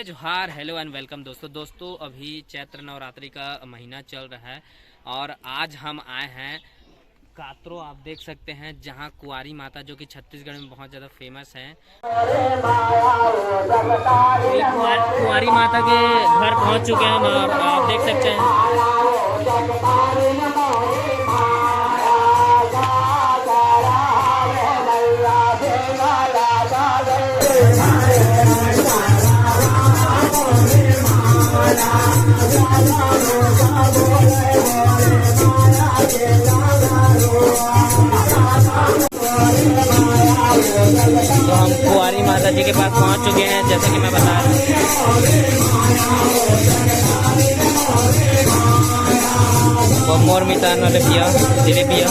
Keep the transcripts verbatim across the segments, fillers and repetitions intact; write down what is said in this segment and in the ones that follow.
जोहार, hello and welcome दोस्तों। दोस्तों, अभी चैत्र नवरात्रि का महीना चल रहा है और आज हम आए हैं कातरो, आप देख सकते हैं, जहां कुंवारी माता, जो कि छत्तीसगढ़ में बहुत ज़्यादा फेमस है, कुंवारी माता के घर पहुंच चुके हैं हम। आप देख सकते हैं। तो हम कुंवारी माता जी के पास पहुंच चुके हैं, जैसे कि मैं बता रहा हूँ। वो मोर मितान वाले पिया, जलेबिया।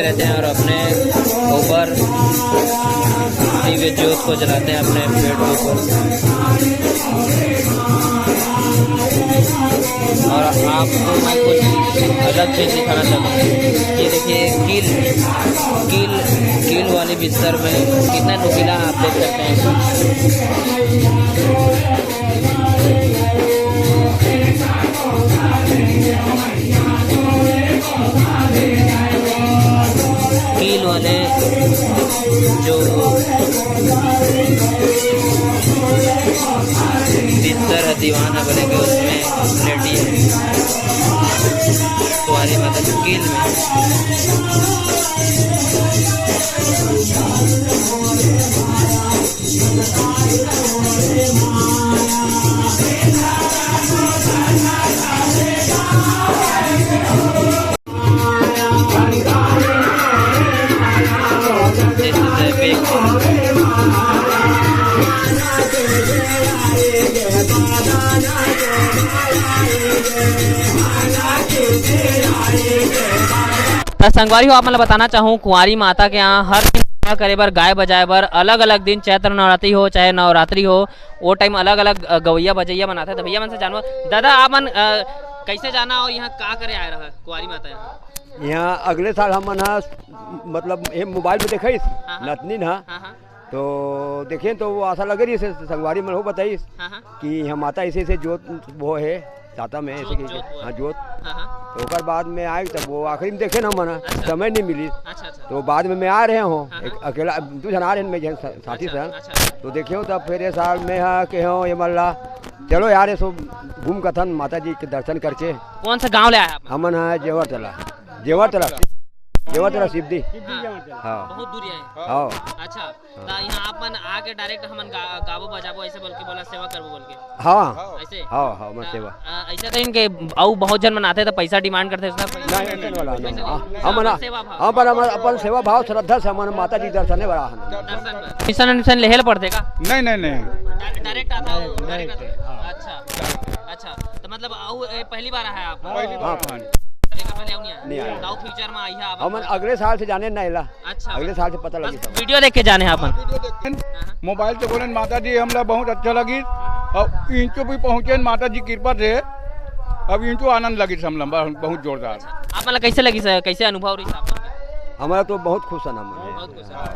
रहते हैं और अपने ऊपर दिव्य ज्योत को जलाते हैं अपने पेट के ऊपर। और आपको मैं कुछ अलग चीज़ दिखाना चाहूँगा। ये देखिए, कील, कील, कील वाली बिस्तर में कितना नुकीला, आप देख सकते हैं। कील वाले जो बिस्तर है, दीवान है, बोले कि उसमें लेटी है कुंवारी माता की कील में। त संगवारी हो, आप मन ल बताना चाहूँ, कुंवारी माता के यहाँ हर दिन सेवा करे बर, गाय बजाए बर, अलग-अलग दिन, चैत्र नवरात्रि हो चाहे नवरात्रि हो, वो टाइम अलग-अलग, अ, गवैया बजैया मन आथे। त भैया मन से जानबो, दादा, आप मन, अ, कैसे जाना और यहाँ का करे आए रहा कुंवारी माता यहाँ? यहाँ अगले साल हमन ह, मतलब, ये मोबाइल में देखइस, हाँ, हाँ। नतनीन ह, हाँ, हाँ। तो देखेन तो वो आशा लगे रहिस, संगवारी मन हो बताइस हाँ, हाँ। कि यहाँ माता ऐसे ऐसे जोत वो है, साता में ऐसे जोत, कि जोत वो हाँ, है। जोत। हाँ, हाँ। तो ओकर बाद में आए, तब वो आखिरी में देखेन हमन ह, अच्छा। समय नहीं मिलिस। अच्छा, अच्छा। तो बाद में मैं आ रहे हूँ, हाँ, एक हाँ। अकेला, दू झन आ रहे हैं, मैं झन सा-, साथी अच्छा, सर। अच्छा। तो देखे हूँ, तब फिर ये साल में हाँ के हूँ, ये मल्ला, चलो यार, ये सब घूम कथन माता जी के दर्शन करके। कौन सा गांव ले आए आप? हमन ह जेवर तला, जेवर तला, जेवर तला सिद्धि। हाँ। हाँ। बहुत दूर है। हाँ। अच्छा, त यहाँ आप मन आके डायरेक्ट हमन गा-, गाबो बजाबो ऐसे बोल के बोला, सेवा करबो बोल के। हाँ। ऐसे? हाँ, हाँ, हमन त, सेवा। अ, ऐसा तो इनके अउ बहुत झन मन आथे त पैसा डिमांड करथे, उसका पैसा नहीं, नहीं, नहीं, वाला नहीं। पैसा हाँ, नहीं। हमन, सेवा भाव। हाँ, पर हमन अपन सेवा भाव श्रद्धा से हमन माता जी दर्शने वाला हन। दर्शन बर। मिशन विशन लेहे ल पड़थे का? नहीं, नहीं, नहीं। डा-, डायरेक्ट आता हो, डायरेक्ट आता हो। हाँ। अच्छा, अच्छा। तो मतलब, अउ, ए, पहली बार आया आप? पहली बार हाँ। आया। एक पहले अउ नहीं आया? नहीं आया। तो फ्यूचर में आई है आप? हमन अगले साल से जाने ना एला। अच्छा। अगले साल से पता बस लगी सब। वीडियो देख के जाने हैं आप? हाँ, वीडियो देख के। हाँ, हाँ। मोबाइल से बोले, माता जी, हमला बहुत अच्छा लगी। और इंचो भी पहुँचे, माता जी कृपा से। अब इंचो आनंद लगी हमला, बहुत जोरदार। आप मतलब कैसे लगी सर, कैसे अनुभव रही आपका? हमारा तो बहुत खुश है ना, मन। बहुत खुश है।